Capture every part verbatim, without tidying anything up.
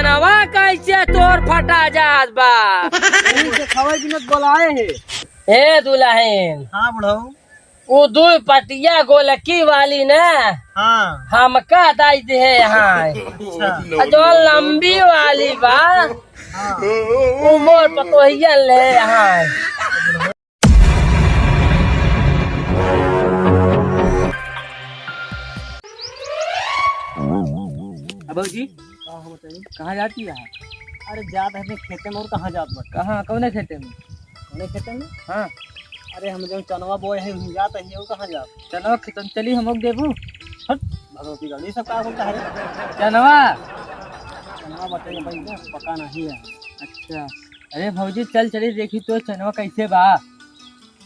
नवा कैसे तोर फटा जात बा? यही से खबर बिनत बोलाए है। ए दुल्हन, हाँ बुढ़ऊ। वो दू पटिया गोलकी वाली ना, हाँ। हमका दाई दे है यहाँ। अच्छा। आ जो लंबी वाली बा, हाँ। वो मोर पतोहिया ले यहाँ। अब भौजी, हाँ, हाँ, बताइए। कहाँ जाती है? अरे, जात है अपने खेते में, और कहाँ जात बा? कहाँ, कौने खेते में? कौने खेते में? हाँ। अरे, हम जो चनवा बोए हैं, वहीं जात है, वो कहाँ जात? चनवा खेत में चली, हम लोग देबू। हट, भगवती गढ़, ये सब का बोलता है? चनवा। चनवा बताइए भाई, ना, पका नहीं है। अच्छा। अरे भौजी, चल चली, देखी तो चनवा कैसे बा।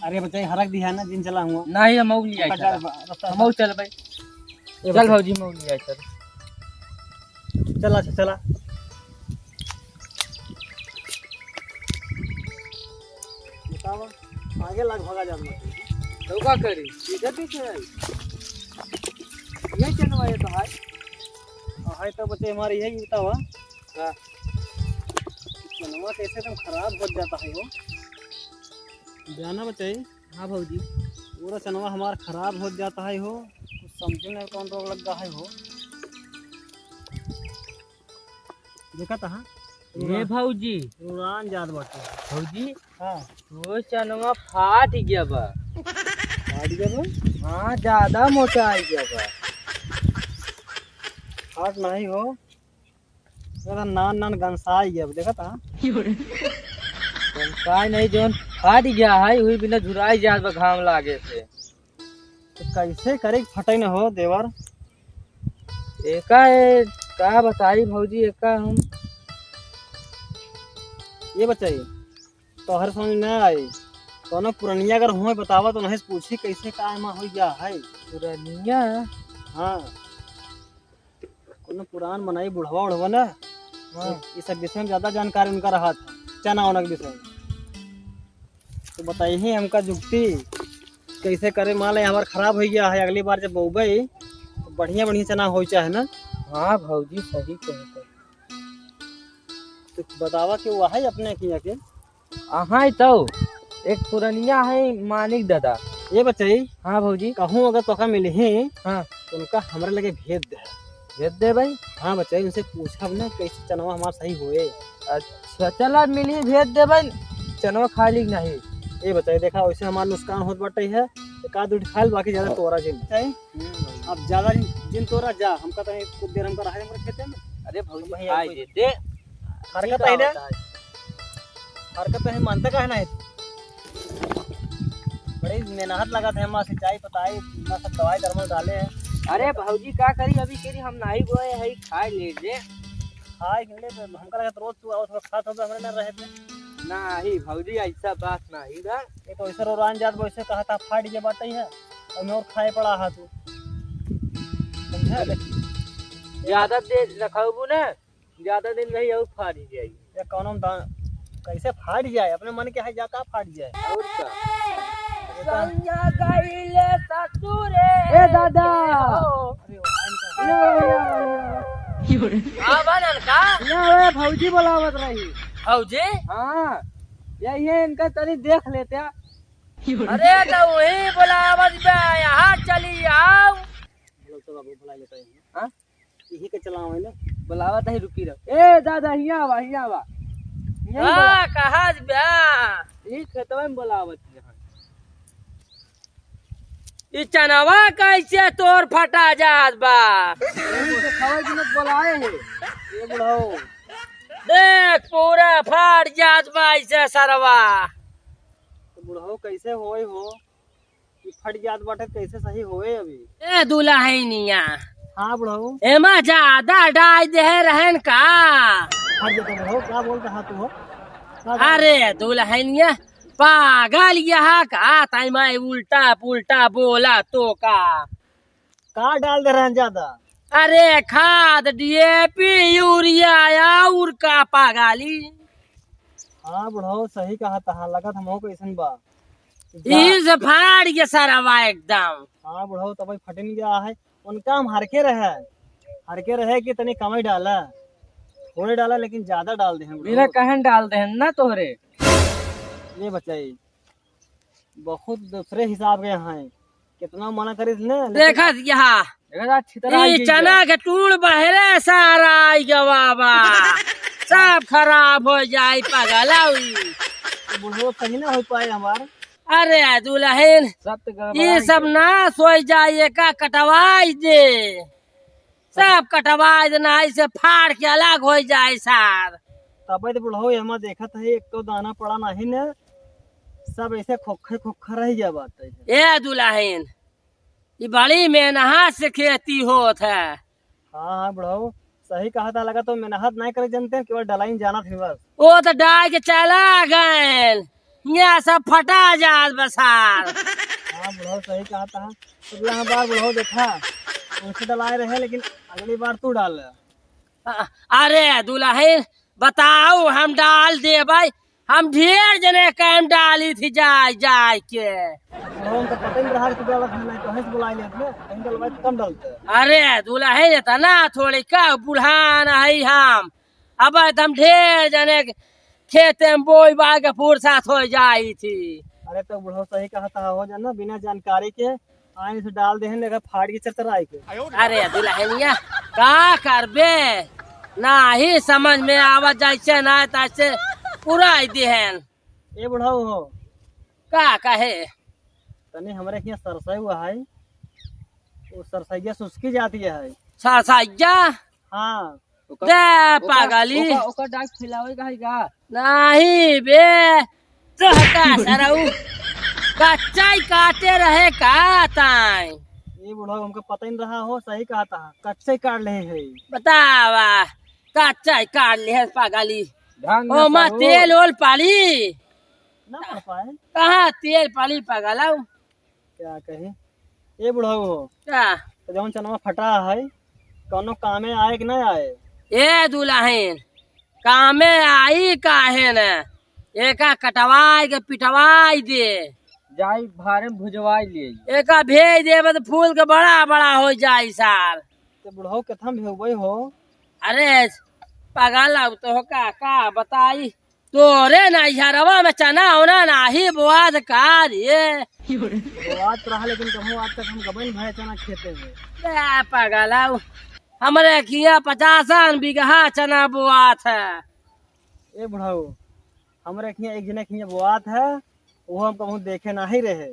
अरे बच्चा, ये हरक दिया है ना, जिन चला हुआ। नहीं, हम मौग लिया पचास चला। बा-, रास्ता हम मौग चल भाई। ये चल बच्चा। भौजी, मौग लिया चल। चला, अच्छा, चला। बताओ, आगे लाग भागा जात मत। तो का करी? इधर भी से आई। ये चनवा ये तो है। हाँ, है तो बच्चे हमारे यही बतावा। का? चनवा कैसे एकदम खराब हो जाता है वो। जाना बच्चे। हाँ भौजी। पूरा चनवा हमार खराब हो जाता है हो। कुछ समझे नहीं कौन रोग लग गया है हो। देखा था? ए भौजी। उड़ान जात बाटे। भौजी, हाँ। तो चनवा फाट गया बा। फाट गया बा? हाँ, ज्यादा मोटा आ गया बा। फाट नहीं हो। ज्यादा नान नान गंसाई गया बा, देखा था? गंसाई नहीं, जोन फाट गया है, वही बिना झुराई जात बा घाम लागे से। तो कैसे करे के फटे न हो देवर? एका ए, का बताई भौजी, एका हम। ये बच्चा, ये तोहर समझ न आई। कोनो पुरनिया अगर होए बतावा तो नहीं पूछी कैसे का एमा हो गया है। पुरनिया? हाँ। कोनो पुरान मनई बुढ़वा उढ़वा ना, हाँ। ये सब विषय में ज्यादा जानकारी उनका रहा था, चना वना के विषय में। तो बताइए हमका जुक्ति कैसे करे, मान ले हमार खराब हो गया है, अगली बार जब बोबे तो बढ़िया बढ़िया चना हो चाहे ना। हाँ भौजी, सही कहे तो। तो बतावा कि वो है अपने किया के? अहाँ तो एक पुरनिया है मानिक दादा। ये बच्चाई, हाँ भौजी। कहूँ अगर तोका मिलही, हाँ। तो उनका हमरे लगे भेज दे। भेज दे भाई। हाँ बच्चाई, उनसे पूछब ना कैसे चनवा हमार सही होए। अच्छा, चला मिली, भेज दे भाई। चनवा खाली नहीं। ये बच्चाई, देखा वैसे हमार नुकसान होत बाटे है, एक आध उठ खाल, बाकी ज्यादा तोरा जिन। बच्चाई, हम्म। अब ज्यादा जिन, जिन तोरा जा, हमका तो कुछ देर हमका रहा है हमरे खेते में। अरे भौजी, भाई, आए दे, दे। हरकत है ना? हरकत तो है, मानता काहे ना है? बड़ी मेहनत लगा था, हमार सिंचाई, पताई, हमार सब दवाई दरमल डाले हैं। अरे भौजी, का करी, अभी केरी हम नाही बोए है, खाए ले जे। खाए के लिए तो हमका लगा रोज तू आओ, थोड़ा खात हो, हमरे ना रहे थे। नाही भौजी, ऐसा बात नाही बा। ये तो ऐसे रोरान जात, वैसे कहा था, फाट गया बात ही है, और मैं और खाए पड़ा हा तू। समझा? ज्यादा देर रखबू ना, ज्यादा दिन रही और फाट जाई। ये कौनो दान कैसे फाट जाए? अपने मन के है जा का फाट जाए? और का? संझा गईले ससुरे ए दादा। के हो। अरे वाह, इनका या, या, या। हाँ, बनल का? या, ए, भौजी बोलावत रही। भौजी? हाँ, यही है, इनका तनी देख लेते। अरे, तो वही बोलावत बा, यहाँ चली आओ। हम लोग तो बाबू बुला लेते हैं। हाँ? यही के चलावे ना। बुलावत है, रुकी रहो। ए दादा, हियाँ आवा, हियाँ आवा। हियाँ हाँ, बोला। कहाँ बा? ई खेतवा में बुलावत है। ई चनवा कैसे तोर फटा जात बा? एही से खबर बिनत बोलाए है। ए बुढ़ऊ। देख, पूरा फाट जात बा ऐसे सरवा। तो बुढ़ऊ कैसे होए हो? कि फट जात बाटे, कैसे सही होए अभी? ए दुलहिनिया। हाँ बुढ़ऊ। एमा ज्यादा डाल दे रहन का? फट जाता बुढ़ऊ, का बोलता है तू हो? का बोल- अरे दुलहिनिया, पागल यहाँ का? ताई माई उल्टा पुल्टा बोला तो का? का डाल दे रहन ज्यादा? अरे खाद, डीएपी, यूरिया और का पागली? हाँ बुढ़ऊ, सही कहा तहा, लगत हमहू कैसन बा। यही से फाड़ के सारा बा एकदम। हाँ बुढ़ऊ, तब फटिन गया है। उनका हम हरके रहे, हरके रहे कि तनी कमाई डाला। थोड़े डाला, लेकिन ज्यादा डाल देहेन बुढ़ऊ। बिना कहन डाल देहेन ना तोहरे। ये बचाई, बहुत दूसरे हिसाब के हैं। कितना मना करिस ने, लेकिन देखा यहाँ। देखा, छितरा ई गई चना है। के टूण बहरे सारा आई गवा बा। सब खराब हो जाई पगला हुई। बुढ़ऊ सही ना हो पाए हमार। अरे दुलहिन, सब तो गड़बड़ा ई सब गया। नाश हो जाई, एका कटवाई दे। सब कटवाई दे, नाहीं से फाड़ के अलग हो जाई सार। तबे तो बुढ़ऊ एमा देखत है, एक तो दाना पड़ा नहीं ने, सब ऐसे खोखे खोखा रह गया बात है। ए दुलहिन, ई बड़ी मेहनत से खेती होत है। हाँ, हाँ, बुढ़ऊ, सही कहा था, लगा तो मेहनत नहीं करे जनते, केवल डलाइन जानत ही बस। ओ तो डाल के चला गए, यहाँ सब फटा जात बसार। हाँ, बुढ़ऊ, सही कहा था। अगला बार बुढ़ऊ देखा, उनसे डलाए रहे, लेकिन अगली बार तू डाल। अ-, अरे दुलहिन, बताओ, हम डाल देबै, हम ढेर जने के हम डाली थी जाय जाय के। बुढ़ऊ, हमका पता ही नहीं रहा कि तू डालत है, नहीं तो हंस बुलाई लेत में, कहीं डलवाई तो कम डालते। अरे दुलहिन, इतना थोड़ी का बुढ़ान है हम, अब हम ढेर जने के खेते में बोई बाय के फुर्सत हो जाई थी। अरे तो बुढ़ऊ सही कहा था, हो जाना बिना जानकारी के आइन से डाल देहेन, लेकर फाड़ के चरचराई के। अरे दुलहिनिया, का करबे? नाही समझ में आवत, जैसे ना तैसे पुराई देहेन। ए बुढ़ऊ हो। का कहे? तनी हमरे हियाँ सरसई हुआ है, वो सरसैया सुस्की जाती है। सरसैया? हाँ। ओकर, दे ओकर, पागली। ओकर, ओकर डाक फैलावे का है का? नाही बे, तोहका सरऊ कच्चा ही काटे रहे का ताई? ए बुढ़ऊ, हमका पता ही नहीं रहा हो, सही कहा था, कच्चा ही काट ले है। बतावा, कच्चा ही काट ले है पागली। ढंग ना ओमा सरऊ। तेल ओल पाली? ना पड़ पाए। कहाँ तेल पाली पागल हऊ? क्या कही? ए बुढ़ऊ हो। का? तो जौन चनवा फटा है, कौनो कामे आए कि नहीं आए? ए दुलहिन, कामे आई काहे न? एका कटवाई के पिटवाई दे। जाई भारे में भुजवाई ले। एका भेज देबे तो फूल के बड़ा बड़ा हो जाई सार। तो बुढ़ऊ केथा में भेजबे हो? अरे पागल, अब तो का, का बताई? तोरे नैहरवा में चना होना नाही बोआत का रे? बोआत रहा, लेकिन कहूँ आज तक हम गबन भरे चना खेते में। ए पागल, हमरे खिया पचासन बीघा चना बोआत है। ए बुढ़ऊ, हमरे खिया एक जने खिया बोआत है, वो हम कहूँ देखे नाही रहे।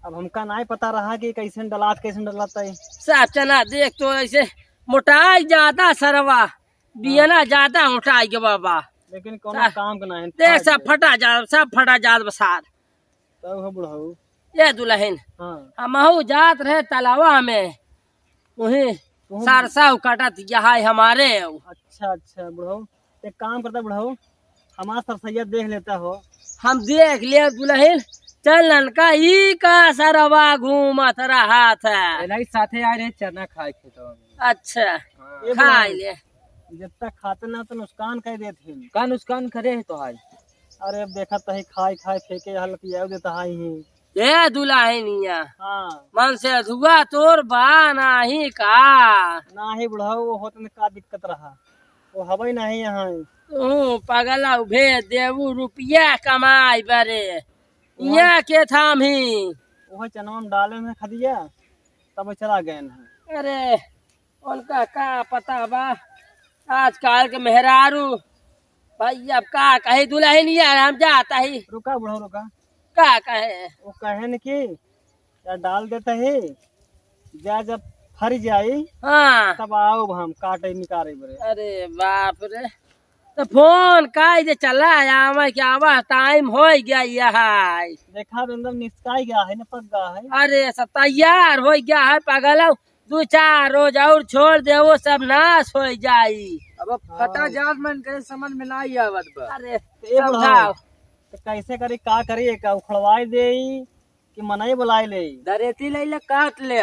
अब हमका नाही पता रहा कि कैसन डलात, कैसन डलात है। सब चना देख तो ऐसे मोटाई जाता सरवा, बियना जाता मोटाई के बाबा। लेकिन कौनो सा-, काम के नाही, देख सब फटा जा, सब फटा जात बसार। तब हो बुढ़ऊ। ए दुलहिन, हाँ। हमहू जात रहे तलावा में, वहीं तुम सरसों कटत यहाँ हमारे। अच्छा, अच्छा बुढ़ऊ, एक काम करता बुढ़ऊ, हमार सरसैया देख लेता हो। हम देख ले दुलहिन, चल ननका, ई का सरवा घूमत रहत है। ए, नहीं, साथे आए रहे चना खाए खेतवा में। अच्छा, हाँ। ए खाए बुढ़ऊ, ले। जब तक खाते ना तो नुकसान कर देते हैं। का नुकसान करे है तो आज? अरे अब देखत है, खाए खाए फेंके हल किया देता है ही। ए दुलहिनिया, हाँ। मन से धुआ तोर बा नाही का? नाही बुढ़ऊ, वो होत में का दिक्कत रहा, वो हवई नाही यहाँ। तू पगला भेज देबू रुपया कमाई बरे, वहाँ यहाँ के थाम ही। वह चनवा में डाले में खदिया, तब चला गए हैं। अरे उनका का पता बा, आजकल के मेहरारू। भाई अब का कही दुलहिनिया, हम जाता ही। रुका बुढ़ऊ, रुका। का कहे? वो कहे न कि या डाल देता ही, जा जब फर जाई, हाँ। तब आओ हम काटे निकारे बरे। अरे बाप रे, तो फोन काई दे चला आवा, क्या आवा, टाइम हो गया यह। देखा तो एकदम निस्काई गया है ना, पक गया है। अरे सब तैयार हो गया है पागल, दो चार रोज और छोड़ दे, वो सब नाश हो जाई। अब फटा हाँ। जात मन के समझ में ना ही आवत बा। अरे ए बुढ़ऊ, समझाओ। तो कैसे करी, का करी, का उखड़वाई दे कि मनई बुलाई ले? दरेती ले ले काट ले।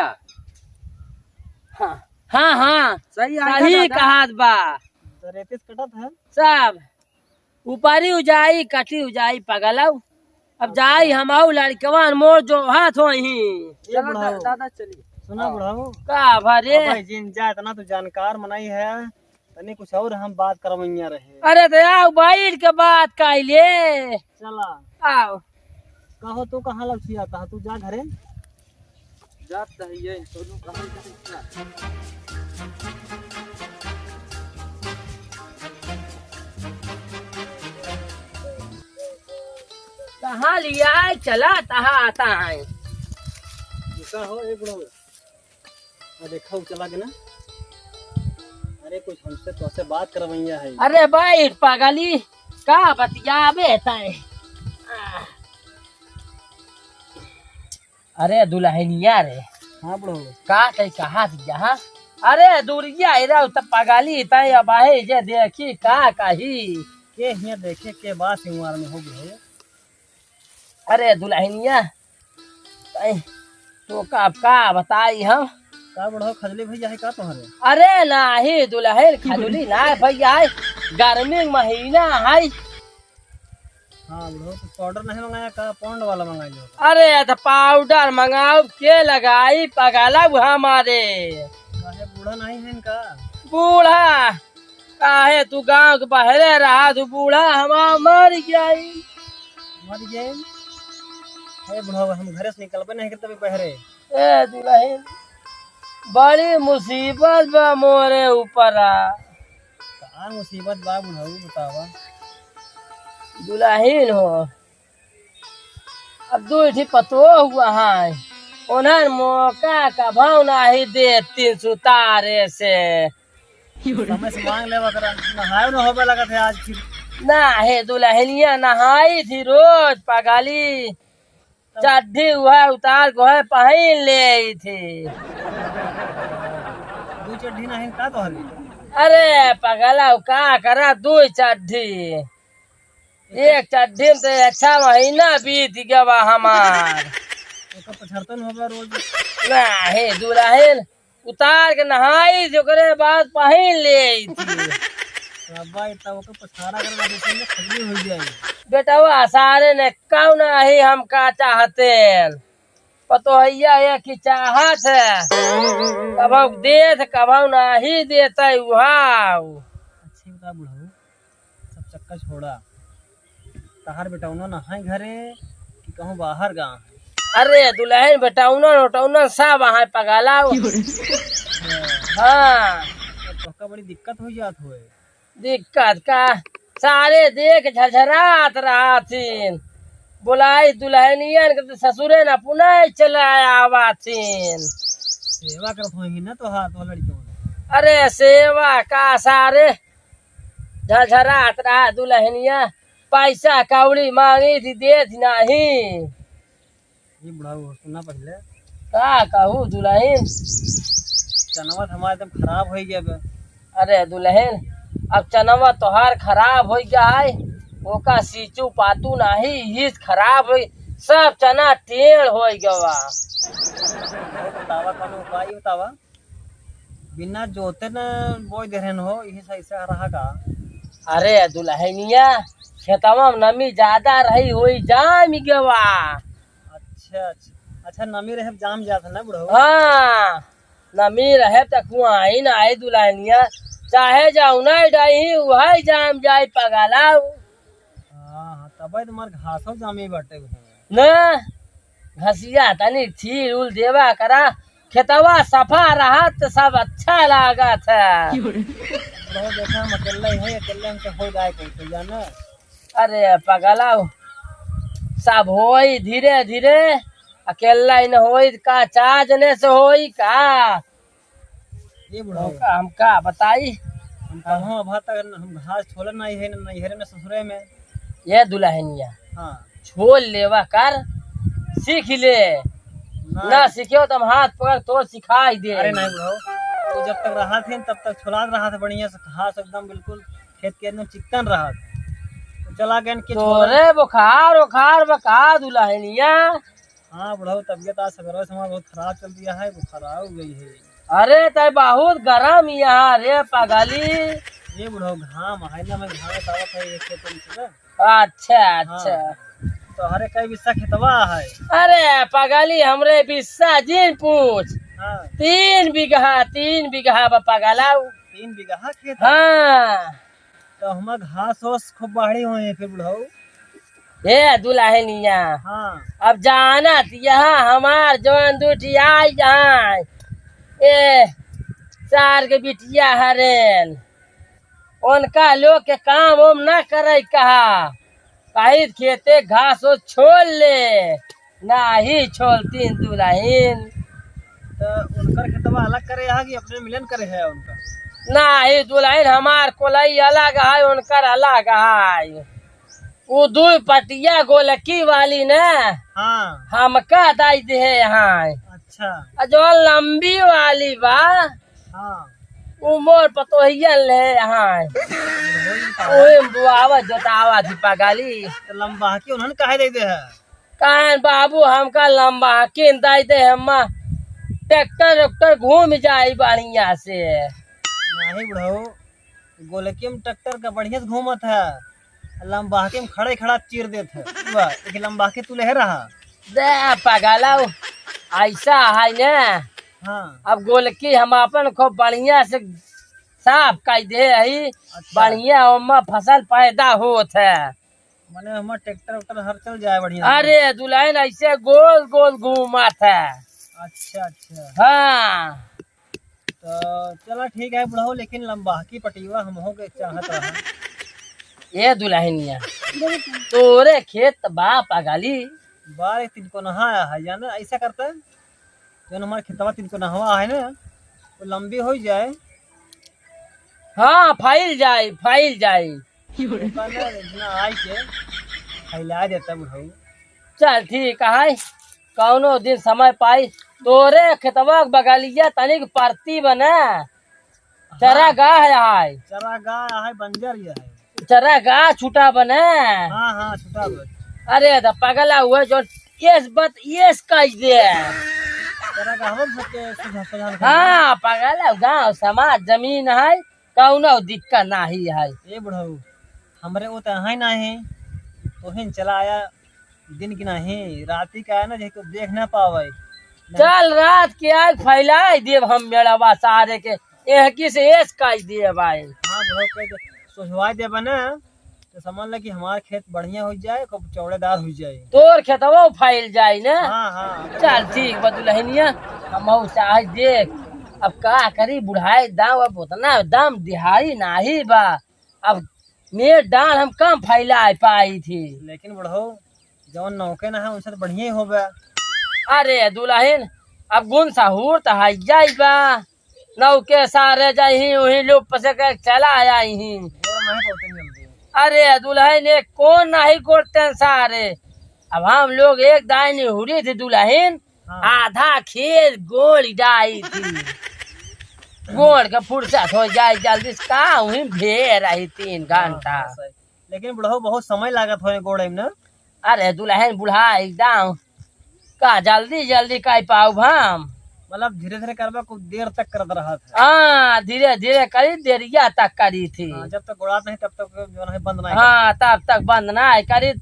हाँ। हाँ, हाँ। सही आइडिया सही दादा। कहत बा। दरेती से कटत है। सब। ऊपरी उजाई, कटी उजाई, पगलऊ। अब जाई हम आऊ लड़कवन मोर जो हाथ होई। ए चला बुढ़ऊ। दा-, दादा चली। सुना हाँ। बुढ़ऊ। का भरे? अबे जिन जा, इतना तो जानकार मनई है। तनी कुछ और हम बात करवइया रहे। अरे तो आओ, बैठ के बात कर ले। चला। आओ। कहो, तू कहाँ लग छिया? कहा तू जा घरे। जात है ये, सोनू कहाँ जात है? कहाँ लिया है? चला, कहाँ आता है? ऐसा हो, एक बुढ़ऊ। आ देखा, वो चला गया ना। अरे, कुछ हमसे, तोसे बात करवइया है। अरे, बैठ पगली, का बतियाबे तय? अरे, दुल्हनिया रे। हाँ, बुढ़ऊ। का तय कहा दिया, हाँ? अरे, दुरिया, एरा, त पगली, तय अब आहे, जे देखी, का कही? के हियाँ देखे, के बा सिंगवार में हो गए। अरे दुल्हनिया, तई तोका अब का बताई हम? का बुढ़ऊ, खजली भइया है का तोहरे? अरे नाही दुल्हन, खजली ना भइया है, गर्मी के महीना है। हाँ बुढ़ऊ, तो पाउडर नहीं मंगाया का? पौंड वाला मंगा लो। अरे तो पाउडर मंगाओ, के लगाई पगला हमारे? काहे, बूढ़ा नहीं है इनका? बूढ़ा काहे, तू गांव के बहरे रहा, तू बूढ़ा हमार मर गया। मर गया? अरे बुढ़वा, हम घरे से निकलबे नहीं करते बहरे। ए दुल्हन, बड़ी मुसीबत बा मोरे ऊपर। का मुसीबत बा बुढ़ऊ, बतावा। दुल्हन हो, अब दुइ ठी पतोह हुआ है, उन्हन मौका कभौ नाही देतीन सुतारे से। समय से मांग लेवा करा, नहायो न होबे लगत है आज फिर। ना हे दुल्हनिया, नहाई थी रोज पगली, चड्ढी उहे उतार के उहे पहिन लेई थी। दुइ चड्ढी नहीं का तोहरी? अरे पगला, का करा दुइ चड्ढी? एक चड्ढी में तो अच्छा महीना बीत गवा हमार। ओकर पछरतन होबा रोज। ना हे दुल्हन, उतार के नहाई थी, ओकरे बाद पहिन लेई थी। अब्बा, इतना ओकर पछाड़ा कर बाद से खजली हो जाए। बेटवा, सारे ने कौन नाही हमका चाहते। पतोहिया ये की चाहत है, कभौ देत, कभौ नाही देते उहाऊ। अच्छी बता बुढ़ऊ, सब चक्कर छोड़ा। तहार बेटौना ना है घरे कि कहूँ बाहर गवा है? अरे दुल्हन, बेटौना नोटौना सब आहे पगला। हाँ। तब तोहका बड़ी दिक्कत हो जात होए। दिक्कत का? सारे देख झरझरात रहथिन। बोलाई दुल्हनियन के तो ससुरे न अपना चला आवाथिन। सेवा करत होही ना तोहार, तो लड़कियों ने। अरे सेवा का सारे झरझरात रहा दुल्हनिया, पैसा कौड़ी मांगी थी, देत नाही। ये बुढ़ऊ, सुना पहिले। का कहू दुल्हन? चनवा तो हमार एकदम खराब होइ गया बे। अरे दुल्हन, अब चनवा तोहार खराब होइ गया है, ओका सींचू पातू नाही, इस खराब होइ, सब चना टेढ़ होइ गवा। बतावा, कौनो उपाय बतावा। बिना जोते न बोई दे रहन हो, यही सही से रहा का? अरे दुल्हनिया, खेतवा में नमी ज्यादा रही होई, जाम गवा। अच्छा, अच्छा, अच्छा, नमी रहे जाम जात है ना बुढ़ऊ? हाँ, नमी रहे त कुआई ना आई दुल्हनिया, चाहे जाऊ ना डाई, वही जाम जाई पगला। हाँ, हाँ, तबे तुम्हार घासो जामे बाटे उहे। ना, घसिया तनी छील उल देवा करा, खेतवा सफा रहत त सब अच्छा लागत है। बुढ़ऊ देखा, हम अकेले ही हैं, अकेले हमसे हो जाए कैसे जाने? अरे पगला, सब होई धीरे धीरे, अकेला ही न होई का, चार जने से होई का? ये बुढ़ऊ। तो का, हम का बताई? हम कहूँ अबा तक हम घास छोलन नाही है, न नैहरे में, ससुरे में। ये दुल्हनिया, हाँ। छोल लेवा कर, सीख ले। ना। ना सीखे हो तो हम हाथ पकड़ तोर सिखाई दे। अरे नहीं बुढ़ऊ, तू जब तक रहा थे तब तक छोलात रहा था बढ़िया से घास एकदम बिल्कुल खेत के एकदम चिक्कन रहा था। तो चला गए कि तोरे बुखार उखार बा का दुल्हनिया? हाँ बुढ़ऊ, तबियत आज सवेरे से हमार बहुत खराब चल दिया है, बुखार आ गई है। अरे तय बहुत गरम यहाँ रे पगली। ये बुढ़ऊ घाम है ना, मैं घामे से आवत है एक खेत से ना। अच्छा, हाँ। अच्छा। तोहरे कई बिस्सा खेतवा है? अरे पगली, हमरे बिस्सा जिन पूछ। हाँ। तीन बीघा, तीन बीघा बा पगला। तीन बीघा खेत है। हाँ। तो हमार घास ओस खूब बाढ़ी होए हैं फिर बुढ़ऊ। ए दुलहनिया। हाँ। अब जानत यहाँ हमार जवन दुठियाई जहाँ ए सार के बिटिया हरेन, उनका लोग के काम ओम ना करे कहा, कहीं खेते घास ओस छोड़ ले, नाही छोलतीन दुलहिन। तो उनकर खेतवा अलग करे है कि अपने मिलन करे है उनका? नाही दुलहिन, हमार कोलई अलग है, उनकर अलग है। उ दुई पटिया गोलकी वाली न, हाँ। हमका दाई देहे यहाँ। अच्छा। आ जौन लंबी वाली बा, हाँ। उ मोर पतोहिया ले यहाँ। वही का। ओए बुआवा जोतावा थी पगाली। तो लंबा के उन्हन काहे दे दे है? काहे बाबू, हमका लंबा के दाई दे, हम ट्रैक्टर उक्टर घूम जाई बढ़िया से। नाही बुढ़ऊ, गोलकी में ट्रैक्टर का बढ़िया से घूमत है, लंबाके में खड़े खड़ा चीर देत है। वाह, एक लंबाके तू लेहे रहा। दे पगला, ऐसा है ने। हाँ। अब गोलकी हम अपन खूब बढ़िया से साफ कर दे है, अच्छा। बढ़िया ओमा फसल पैदा होत है। मने हमार ट्रैक्टर उक्टर हर चल जाए बढ़िया से। अरे दुलहिन ऐसे गोल गोल घूमत है। अच्छा, अच्छा। हाँ। तो चला ठीक है बुढ़ऊ, लेकिन लंबाकी पटियवा हमहू के चाहत रहा। ए दुलहिनिया, तोरे खेत बा पगली। बारे तिनकोनहा है, जाने ऐसा करता है, जौन हमार खेतवा तिनकोनहवा है ना, वो लंबी हो जाए। हाँ, फैल जाए, फैल जाए। ओकर ना इतना आई के फैला देता बुढ़ऊ। चल ठीक है, कौनो दिन समय पाई। तोरे खेतवा के बगलिया तनिक परती बना, चरागाह है। चरागाह है, बंजर ये है। चरागाह छुटा बने। हाँ, हाँ, छुटा बने। अरे, तो पगला हुआ जो येस बत येस कह दे। चरागाह में सबके सुझा-, सुझान कर दे। हाँ, पगला गाँव समाज जमीन है, कौनो दिक्कत नाही है। ए बुढ़ऊ, हमरे वो तो है नाही, तोहिन चला आया, दिन की नाही, राती का है ना, जेको देख ना पावे। चल, रात के आज फैलाए देब हम मेड़वा सारे के, एहकी से एस काई देब आए। हाँ, बुढ़ऊ कह दे, सोझवाए देबे ना, तो समझ ले कि हमार खेत बढ़िया हो जाए, खूब चौड़ेदार हो जाए। तोर खेतवा फैल जाए ना। हाँ, हाँ। चल, ठीक बा दुलहिनिया, हम चाहे देख, अब का करी, बुढ़ाए दाम, अब उतना दाम दिहाड़ी नाही बा। अब मेर डांड हम कम फैलाए पाई थी। लेकिन बुढ़ऊ, जौन नौके ना है, उनसे तो बढ़िया ही होबे। अरे दुलहिन, अब गुण सहूर तो है जाई बा। नौके सारे जाई, वहीं लोग पसे के चला आई ही। गोड़ नहीं पड़ते जल्दी। अरे दुलहिन, एक कौन नहीं गोड़ते सारे। अब हम लोग एक दाई निहुरी थी दुलहिन, हाँ। आधा खेत गोड़ जाई थी। गोड़ के फुर्सत हो जाए जल्दी से, का हुई भेड़ रही तीन हाँ, घंटा। हाँ, सही। लेकिन बुढ़ऊ बहुत समय लागत होए गोड़े में ना? अरे दुलहिन बुढ़ा एकदम का जल्दी जल्दी कर पाउब हम? मतलब धीरे धीरे करबा, कुछ देर तक करत रहत है। हाँ, धीरे धीरे करी, देरिया तक करी थी। हाँ, जब तक गोड़ात नहीं तब तक जो है बंद नहीं हाँ, करत। तब तक बंद नहीं करी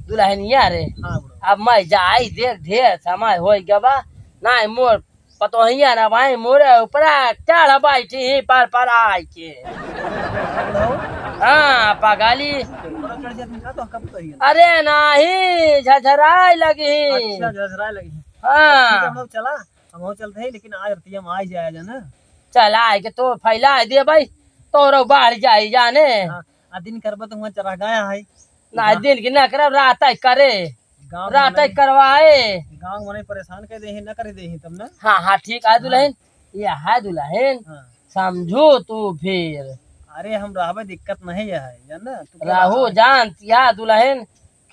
दुलहिनिया रे। हाँ, बुढ़ऊ। अब मैं जाई, देख ढेर समय हो गवा, नहीं मोर पतोहिया ना भाई मोरे ऊपरा चढ़ बैठी ही पर पर आई के। बुढ़ऊ। हाँ, पगली। ऊपरा चढ़ जात नहीं का तो कब तो ही। अरे नहीं, झझराए लगी। अच्छा, झझराए लगी। हाँ। ठीक है, हम लोग चला, हम लोग चलते हैं, लेकिन आज रतिया में आ ही जाया जाना। चल आए के तो फैला दे भाई, तोरो बाढ़ जाई जाने। हाँ, आ दिन करबा तो हुआ चरागाह है। ना, हाँ। दिन की ना करब, रात तक करे। गाँव रात में तक करवाए। गाँव में परेशान कर दे, ना कर दे तब ना। हाँ, हाँ, ठीक है हाँ। दुलहिन, ये है दुलहिन, हाँ। समझो तू फिर। अरे हम रहबे, दिक्कत नहीं है, जान ना, तू क्या रहू बात है? जानत या दुलहिन,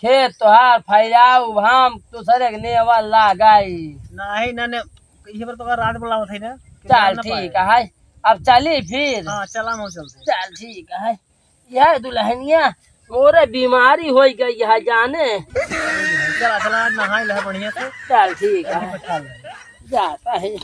खेत तोहार फैलाऊ, हम दूसरे के नेवा लगाई। नहीं, ना, ना, ये बार तो रात बुलावत है ना, कि चल जान ना ठीक पाए। है, अब चली फिर। हाँ, चला, हम चलते हैं। चल ठीक है। यह दुलहिनिया मोरे बीमारी होइ गई है जाने। चला, चला, आज नहाई ले बढ़िया से। चल ठीक है। बैठा ले। जाता है।